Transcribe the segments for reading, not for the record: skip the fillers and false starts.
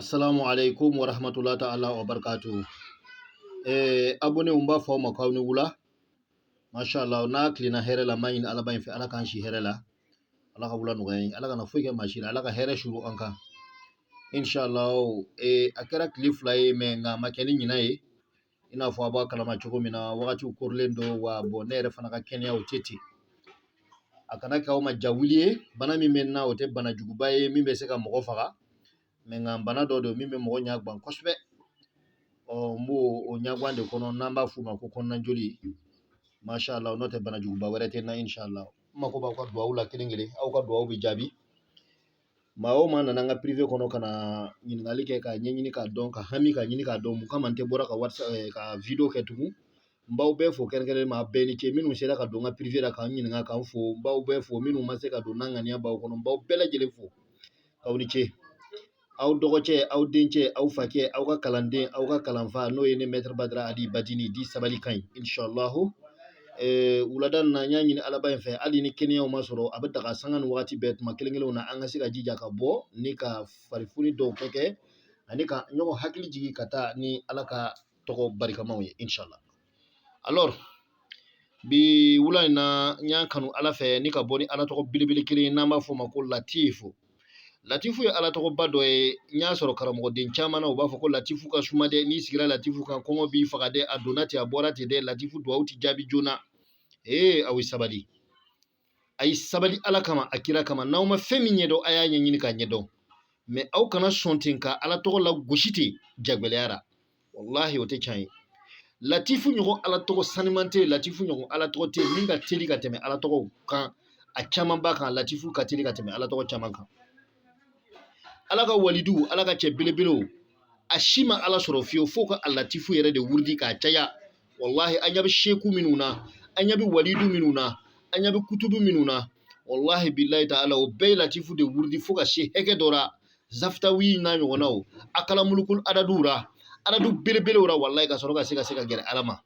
Assalamu alaikum wa rahmatullahi ta'ala wa barakatuhu. Abonné n b'a fɔ aw ma k'aw ni wula. Masha Allah, n'a tilenna hɛrɛ la, n b'a ɲini Ala ba in fɛ, Ala k'an si hɛrɛ la. Ala ka wula nɔgɔya ye. Ala kana foyi kɛ maa si la. Ala ka hɛrɛ suru an kan. Inshallah, a kɛra tile 2 ye, mais nka a ma kɛ ni ɲinan ye. I n'a fɔ a b'a kalama cogo min na, wagatiw korilen don wa bon ne yɛrɛ fana ka kɛnɛya o tɛ ten. A kana kɛ aw ma jawuli ye, bana min bɛ n na o tɛ bana juguba ye min bɛ se ka mɔgɔ faga. Mais nka bana dɔ don min bɛ mɔgɔ ɲagwan kosɛbɛ. Ɔ n b'o o ɲagwan de kɔnɔ n'an b'a f'o ma ko kɔnɔnajoli. Masha Allah, n'o tɛ bana juguba wɛrɛ tɛ n na inshallah. N mako b'aw ka duwawu la kelen kelen, aw ka duwawu bɛ jaabi. Maa o maa nana n ka privé kɔnɔ ka na ɲininkali kɛ k'a ɲɛɲini k'a dɔn, ka hami k'a ɲini k'a dɔn mun kama n tɛ bɔra ka WhatsApp ka video kɛ tugun. N b'aw bɛɛ fo kɛrɛnkɛrɛnnen ma, bɛɛ ni ce. Minnu sera ka don n ka privé la k'an ɲininka k'an fo, n b'aw bɛɛ fo. Minnu ma se ka don n'a ŋaniya b'aw kɔnɔ, n b'aw bɛɛ lajɛlen fo. Aw ni ce. Aw dɔgɔcɛ, aw dencɛ, aw fakɛ, aw ka kalanden, aw ka kalanfa, n'o ye ne maître Badara Ali Badini di sabali ka ɲi inshallah. Wulada in na n y'a ɲini Alaba in fɛ, hali ni kɛnɛyaw ma sɔrɔ, a bɛ daga sanga ni wagati bɛɛ tuma kelen kelenw na, an ka se ka jija ka bɔ ni ka farifoni dɔw kɛ ani ka ɲɔgɔn hakili jigin ka taa ni Ala ka tɔgɔ barikamaw ye inshallah. Alors bi wula in na n y'a kanu Ala fɛ ni ka bɔ ni Ala tɔgɔ belebele kelen ye n'an b'a fɔ o ma ko Latifu. Latifu ye Ala tɔgɔba dɔ ye. N y'a sɔrɔ karamɔgɔden caman na, u b'a fɔ ko Latifu ka suma dɛ, n'i sigira Latifu kan kɔngɔ b'i faga dɛ, a donna ten a bɔra ten dɛ, Latifu duwawu ti jaabi joona. Ee, aw ye sabali, a ye sabali Ala kama, a kira kama. N'aw ma fɛn min ɲɛdɔn, a y'a ɲɛɲini k'a ɲɛdɔn, mais aw kana sɔn ten ka Ala tɔgɔ la gosi ten jagɛlɛya la. Wallahi o tɛ tiɲɛ ye. Latifu ɲɔgɔn Ala tɔgɔ saniman tɛ yen, Latifu ɲɔgɔn Ala tɔgɔ tɛ yen min ka teli ka tɛmɛ Ala tɔgɔw kan. A caman b'a kan, Latifu ka teli ka tɛmɛ Ala tɔgɔ caman kan. Ala ka walidu, Ala ka cɛ belebelew, a si ma Ala sɔrɔ fiyewu fo ka a Latifu yɛrɛ de wurudi k'a caya. Wallahi an ɲɛ bɛ seku minnu na, an ɲɛ bɛ walidu minnu na, an ɲɛ bɛ kutubu minnu na, wallahi billahi ta'ala, o bɛɛ ye Latifu de wurudi fo ka se hakɛ dɔ la. Zafitawi n'a ɲɔgɔnnaw, akalamulukul adaduw ra, adadu belebelew ra, wallahi ka sɔrɔ ka se ka gɛrɛ Ala ma.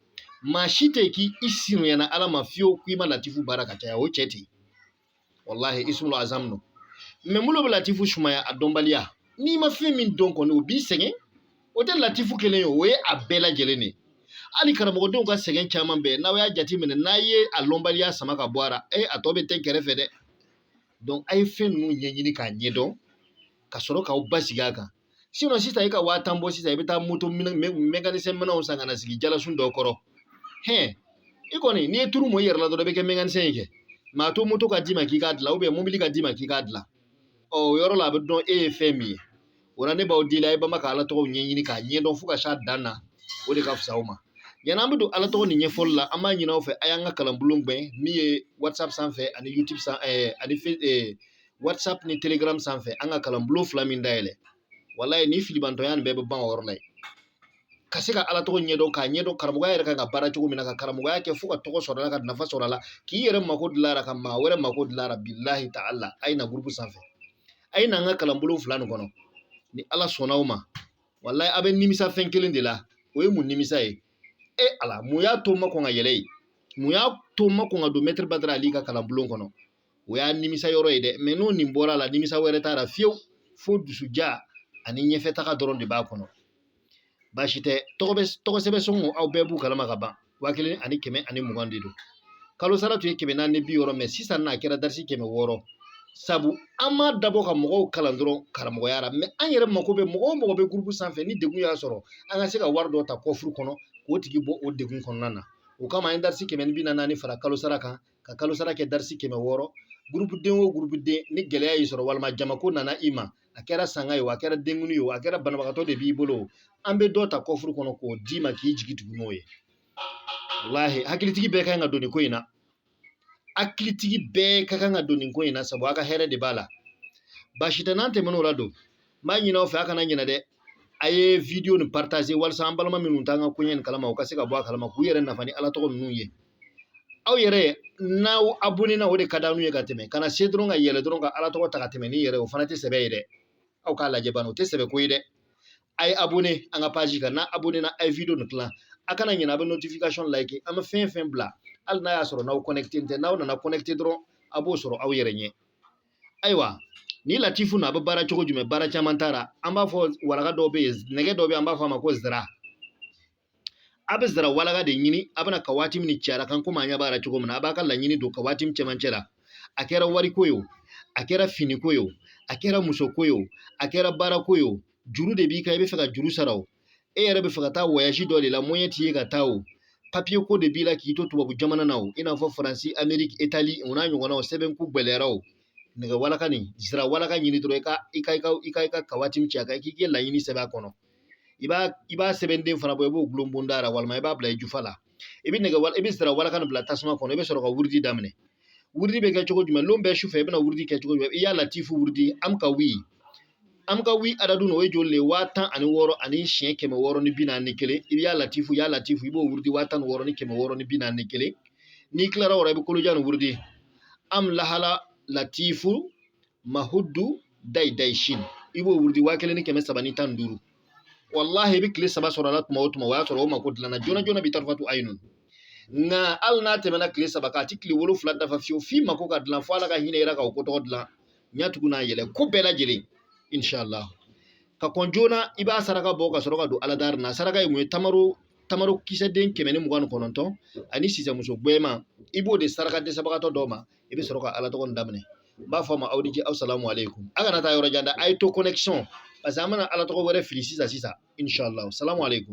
Maa si tɛ k'i sirunyana Ala ma fiyewu k'i ma Latifu baara ka caya, o cɛ ten. Wallahi ismul azam no. Mais minnu bɛ Latifu sumaya, a dɔnbaliya, n'i ma fɛn min dɔn kɔni, o b'i sɛgɛn. O tɛ Latifu kelen ye, o ye a bɛɛ lajɛlen de. Hali karamɔgɔdenw ka sɛgɛn caman bɛɛ, n'aw y'a jateminɛ, n'a ye a lɔnbaliya sama ka bɔ a la, a tɔ bɛ tɛ kɛrɛfɛ dɛ. Donc a ye fɛn ninnu ɲɛɲini k'a ɲɛdɔn ka sɔrɔ k'aw basigi a kan. Sinon sisan i ka 10 000 bɔ sisan, i bɛ taa moto mécanicien minɛnw san ka na sigi jalasun dɔ kɔrɔ. Hɛn, i kɔni n'i ye turu mɔ i yɛrɛ la dɔrɔn, i bɛ kɛ mécanicien ye kɛ. Mais a to moto ka d'i ma k'i k'a dilan, ou bien mobili ka d'i ma k'i k'a dilan. Ɔ o yɔrɔ la a bɛ dɔn e ye fɛn min ye. O la ne b'aw deli, a ye banba ka Ala tɔgɔw ɲɛɲini k'a ɲɛdɔn fo ka s'a dan na, o de ka fisa aw ma. Yanni an bɛ don Ala tɔgɔ nin ɲɛfɔli la, an b'a ɲini aw fɛ, a y'an ka kalanbulon gbɛn min ye WhatsApp sanfɛ ani YouTube san ani WhatsApp ni Telegram sanfɛ, an ka kalanbulon 2 min dayɛlɛ. Walayi ni filibantɔya nin bɛɛ bɛ ban o yɔrɔ la yen. Ka se ka Ala tɔgɔ ɲɛdɔn, k'a ɲɛdɔn karamɔgɔya yɛrɛ kan ka baara cogo min na, ka karamɔgɔya kɛ fo ka tɔgɔ sɔrɔ a la, ka nafa sɔrɔ a la, k'i yɛrɛ mako dilan a la, ka maa wɛrɛ mako dilan a la. Bilahi ta'ala, a ye na groupe sanfɛ, a ye na an ka kalanbulon 2 nin kɔnɔ. Ni Ala sɔnna aw ma, walayi a bɛ nimisa fɛn kelen de la. O ye mun nimisa ye? E Ala, mun y'a to n ma kɔn ka yɛlɛ yen? Mun y'a to n ma kɔn ka don maître Badara Ali ka kalanbulon kɔnɔ? O y'a nimisa yɔrɔ ye dɛ. Mais n'o nin bɔra a la, nimisa wɛrɛ t'a la fiyewu, fo dusuja ani ɲɛfɛtaga dɔrɔn de b'a kɔnɔ. Baasi tɛ, tɔgɔ sɛbɛn sɔngɔ aw bɛɛ b'u kalama ka ban, 1120 de don. Kalo sara tun ye 460, mais sisan n'a kɛra darisi 600. Sabu an m'a dabɔ ka mɔgɔw kalan dɔrɔn karamɔgɔya la, mais an yɛrɛ mako bɛ mɔgɔ o mɔgɔ bɛ groupe sanfɛ, ni degun y'a sɔrɔ, an ka se ka wari dɔ ta coffre kɔnɔ k'o tigi bɔ o degun kɔnɔna na. O kama an ye darisi 140 fara kalo sara kan, ka kalo sara kɛ darisi 600. Groupe den o groupe den, ni gɛlɛya y'i sɔrɔ walima jamako nana i ma, a kɛra sanga ye o, a kɛra denkuni ye o, a kɛra banabagatɔ de b'i bolo o, an bɛ dɔ ta coffre kɔnɔ k'o d'i ma k'i jigi tugu n'o ye. Walahi hakilitigi bɛɛ ka kan ka don nin ko in na. Hakilitigi bɛɛ ka kan ka don nin ko in na, sabu a ka hɛrɛ de b'a la. Baasi tɛ, n'an tɛmɛn'o la don, n b'a ɲini aw fɛ, a kana ɲinɛ dɛ, a ye video nin partager walasa an balima minnu t'an ka koɲɛ nin kalama, u ka se ka bɔ a kalama k'u yɛrɛ nafa ni Ala tɔgɔ ninnu ye. Aw yɛrɛ n'aw abonné na, o de ka d'anw ye ka tɛmɛ. Kana se dɔrɔn ka yɛlɛ dɔrɔn ka Ala tɔgɔ ta ka tɛmɛ ni yɛrɛ, o fana tɛ sɛbɛ ye dɛ. Aw k'a lajɛ bani, o tɛ sɛbɛ ko ye dɛ. A ye abonné an ka page kan, n'a abonné na, a ye video nin tilan. A kana ɲinɛ, a bɛ notification like. An bɛ fɛn fɛn bila, hali n'a y'a sɔrɔ n'aw connecté tɛ, n'aw nana connecté dɔrɔn, a b'o sɔrɔ aw yɛrɛ ɲɛ. Ayiwa, Ni latifu na a bɛ baara cogo jumɛn? Baara caman t'a la. An b'a fɔ waraka dɔw bɛ yen, nɛgɛ dɔw bɛ yen, an b'a fɔ a ma ko zira. A bɛ zira walaka de ɲini, a bɛna ka waati min cayara kan, komi an ɲɛ b'a la cogo min na, a b'a ka laɲini don ka waati min cɛmancɛ la. A kɛra wariko ye o, a kɛra finiko ye o, a kɛra musoko ye o, a kɛra baarako ye o, juru de b'i kan, i bɛ fɛ ka juru sara o, e yɛrɛ bɛ fɛ ka taa voyage dɔ de la, moyen t'i ye ka taa o, papiye ko de b'i la k'i to tubabu jamana na o, i n'a fɔ Faransi, Ameriki, Itali, o n'a ɲɔgɔnnaw, sɛbɛn ko gɛlɛyara o, nɛgɛ walaka nin, zira walaka ɲini dɔrɔn, i ka kawati min ci a kan, i k'i ka laɲini sɛbɛn a kɔnɔ. I b'a sɛbɛnden fana bɔ, i b'o gulon bonda la, walima i b'a bila i jufa la. I bɛ nɛgɛ, i bɛ zira walaka nin bila tasuma kɔnɔ, i bɛ sɔrɔ ka wurudi daminɛ. Wurudi bɛ kɛ cogo jumɛn? Lon bɛɛ su fɛ, i bɛna wurudi kɛ cogo jumɛn? I y'a latifu wurudi amkawi, amkawi adadu o ye joli le ye? 166,641. I bɛ y'a latifu, y'a latifu, i b'o wurudi 166,641. N'i tilara o la, i bɛ kolojan nin wurudi am lahala latifu mahuddu dayidayishin, i b'o wurudi 1315. Wallahi, i bɛ tile 3 sɔrɔ a la tuma o tuma, o y'a sɔrɔ o mako dilanna joona joona, bi tarifatu ayinun. Nka hali n'a tɛmɛna tile 3 kan, a ti tile 7 dafa fiyewu f'i mako ka dilan, fo Ala ka hinɛ yɛrɛ ka o ko tɔgɔ dilan ɲɛ tugun n'a yɛlɛ ko bɛɛ lajɛlen, inshallah. Ka kɔn joona, i b'a saraka bɔ ka sɔrɔ ka don Ala dari na. Saraka ye mun ye? Tamaro kisɛden 129 ani sisanmuso gbɛman, i b'o de saraka dɛsɛbagatɔ dɔw ma. I bɛ sɔrɔ ka Ala tɔgɔ daminɛ. N b'a fɔ a ma aw ni ce, aw salamu aleykum. A kana taa yɔrɔ jan dɛ, a ye to connexion, parce que an bɛna Ala tɔgɔ wɛrɛ fili sisan sisan, inshallah. Salamu aleykum.